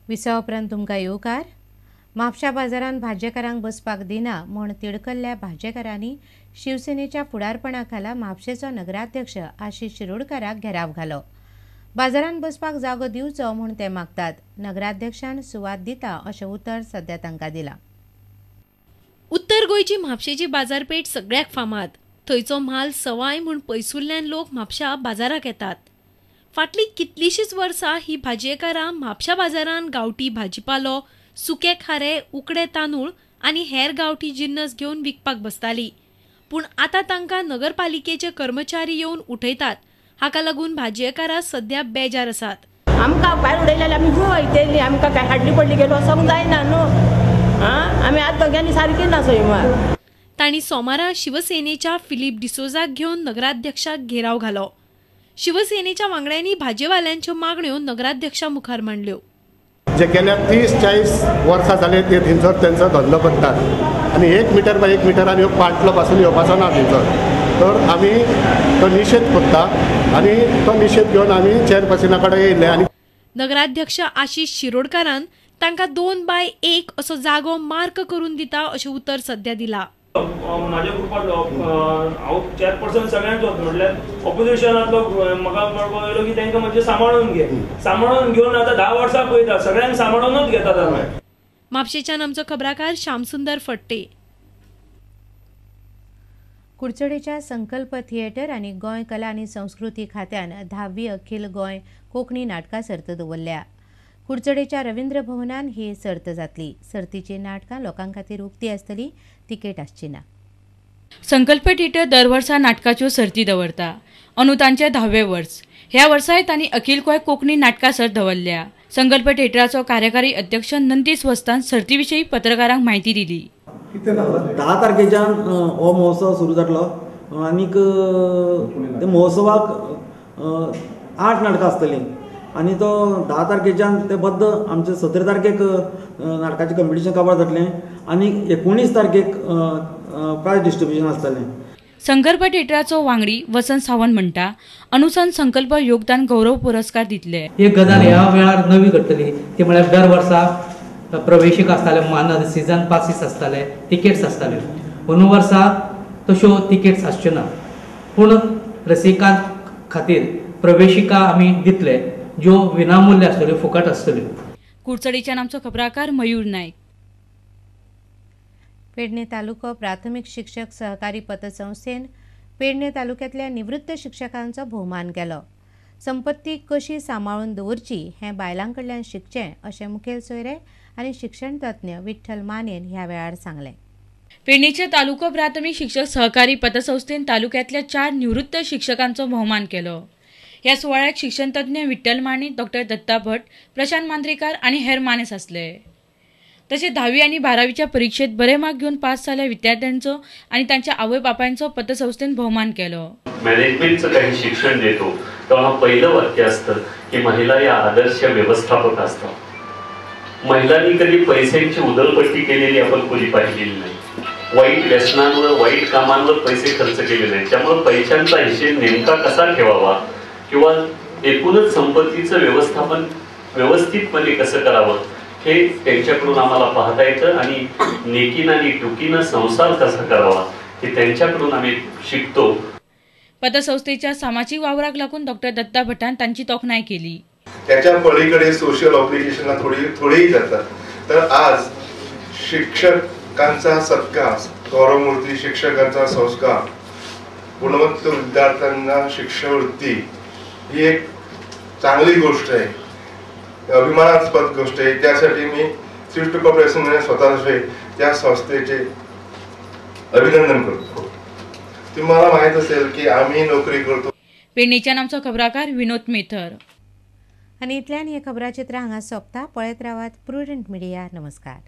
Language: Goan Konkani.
विसवा उपरांत तुमकां येवकार. म्हापशा बाजारांत भाजयेकारांक बसपाक दिना म्हूण तिडकल्ल्या भाजयेकारांनी शिवसेनेच्या फुडारपणा खाला म्हापशेचो नगराध्यक्ष आशिष शिरोडकाराक घेराव घालो. बाजारांत बसपाक जागो दिवचो म्हूण ते मागतात. नगराध्यक्षान सुवात दिता अशें उतर सध्या तांकां दिलां. उत्तर गोंयची म्हापशेची बाजारपेठ सगळ्याक फामाद. थंयचो म्हाल सवाय म्हूण पयसुल्ल्यान लोक म्हापशा बाजाराक येतात. फाटलीं कितलींशींच वर्सां ही भाजयेकारां म्हापशा बाजारांत गांवठी भाजीपालो, सुके खारे, उकडे तांदूळ आनी हेर गांवठी जिन्नस घेवन विकपाक बसताली. पूण आतां तांकां नगरपालिकेचे कर्मचारी येवन उठयतात. हाका लागून भाजयेकारां सध्या बेजार आसात. आमकां भायर उडयल्यार आमी खंय वयतली? आमकां काय हाडली पडली गेलो वचोंक जायना न्हू. आमी आतां दोग्यांनी सारकी ना सैमाक. तांणी सोमारा शिवसेनेच्या फिलीप डिसोजाक घेवन नगराध्यक्षाक घेराव घालो. शिवसेनेच्या वांगड्यांनी भाजेवाल्यांच्यो मागण्यो नगराध्यक्षा मुखार मांडल्यो. जे गेल्या 30-40 वर्सां जाले ते थंयसर तेंचो धंदो करतात आनी 1 मिटर बाय 1 मिटरान ह्यो पांटलो पासून येवपाचो ना थंयसर. तर आमी तो निशेध करता आनी तो निशेध घेवन आमी चेअरपर्सना कडेन येयले. आनी नगराध्यक्ष आशिष शिरोडकारान तांकां 2 बाय 1 असो जागो मार्क करून दिता अशें उतर सध्या दिला. म्हाज्या ग्रुपांतलो हांव चेअरपर्सन सगळ्यांचोच, म्हटल्यार ऑपोजिशनांतलो म्हाका म्हणपाक येयलो की तांकां मातशें सांबाळून घे. सांबाळून घेवन आतां 10 वर्सां पळयता सगळ्यांक सांबाळूनच घेतात आमी. म्हापशेच्यान आमचो खबराकार श्यामसुंदर फट्टे. कुडचडेच्या संकल्प थिएटर आनी गोंय कला आनी संस्कृती खात्यान 10वी अखिल गोंय कोंकणी नाटकां सर्त दवरल्या. कुडचडेच्या रवींद्र भवनान ही सर्त जातली. सर्तीची नाटकां लोकां खातीर उक्ती आसतली, तिकेट आसची ना. संकल्प थिएटर दर वर्सा नाटकाच्यो सर्ती दवरता. अंदू तांचें 10वें वर्स. ह्या वर्साय तांणी अखिल गोंय कोंकणी नाटकां सर्त दवरल्या. संकल्प थिएटराचो कार्यकारी अध्यक्ष नंदीश वस्तान सर्ती विशीं पत्रकारांक म्हायती दिली. 10 तारखेच्यान हो महोत्सव सुरू जातलो आनीक त्या महोत्सवाक 8 नाटकां आसतलीं आनी तो 10 तारखेच्यान ते बद्द आमचे 17 तारखेक नाटकाचें कंपिटिशन काबार जातलें आनी 19 तारखेक प्रायज डिस्ट्रिब्युशन आसतलें. संकल्प थिएटराचो वांगडी वसंत सावंत म्हणटा, अनुसन संकल्प योगदान गौरव पुरस्कार दितले. एक गजाल ह्या वेळार नवी घडटली ती म्हळ्यार दर वर्सा प्रवेशिका आसताले, मानद सिजन पासीस आसताले, तिकेट्स आसताल्यो. अंदू वर्सा तश्यो तिकेट्स आसच्यो ना, पूण रसिकां खातीर प्रवेशिका आमी दितले ज्यो विनामूल्य आसतल्यो, फुकट आसतल्यो. कुडचडेच्यान आमचो खबराकार मयूर नायक. पेडणे तालुको प्राथमिक शिक्षक सहकारी पतसंस्थेन पेडणे तालुक्यांतल्या निवृत्त शिक्षकांचो भोवमान केलो. संपत्ती कशी सांबाळून दवरची हें बायलां कडल्यान शिकचें अशें मुखेल सोयरे आनी शिक्षण तज्ञ विठ्ठल मानेन ह्या वेळार सांगलें. पेडणेचे तालुको प्राथमिक शिक्षक सहकारी पतसंस्थेन तालुक्यांतल्या 4 निवृत्त शिक्षकांचो भोवमान केलो. ह्या सुवाळ्याक शिक्षणतज्ञ विठ्ठल माने, डॉक्टर दत्ता भट, प्रशांत मांद्रेकार आनी हेर मानेस आसले. तशेंच 10वी आनी 12वीच्या परिक्षेत बरे मार्क घेवन पास जाल्ल्या विद्यार्थ्यांचो आनी तांच्या आवय बापायांचो पतसंस्थेन भोवमान केलो. मॅनेजमेंटचं काही शिक्षण देतो तेव्हा पहिलं वाक्य असतं की महिला या आदर्श व्यवस्थापक असतात. महिलांनी कधी पैशांची उधळपट्टी केलेली आपण कोणी पाहिलेली नाही. वाईट व्यसनांवर, वाईट कामांवर पैसे खर्च केले नाही. त्यामुळे पैशांचा हिशेब नेमका कसा ठेवावा किंवा एकूणच संपत्तीचं व्यवस्थापन व्यवस्थितपणे कसं करावं हे त्यांच्याकडून आम्हाला पाहता येतं आणि नेकीनं आणि टुकीनं संसार कसा करावा हे त्यांच्याकडून आम्ही शिकतो. पतसंस्थेच्या सामाजिक वावराक लागून डॉक्टर दत्ता भटान तांची तोखणाय केली. त्याच्या पलीकडे सोशल ऑब्लिगेशनला थोडेही जातात. तर आज शिक्षकांचा सत्कार, गौरवमूर्ती शिक्षकांचा संस्कार, गुणवंत विद्यार्थ्यांना शिष्यवृत्ती ही एक चांगली गोष्ट आहे, अभिमानास्पद गोष्ट आहे. त्यासाठी मी स्विफ्ट कॉर्पोरेशन स्वतःतर्फे त्या संस्थेचे अभिनंदन करतो. तुम्हाला माहित असेल की आम्ही नोकरी करतो. पेडणेच्यान आमचो खबराकार विनोद मेथर. आनी इतल्यान हें खबराचित्र हांगा सोंपता. पळयत रावात प्रुडंट मिडिया. नमस्कार.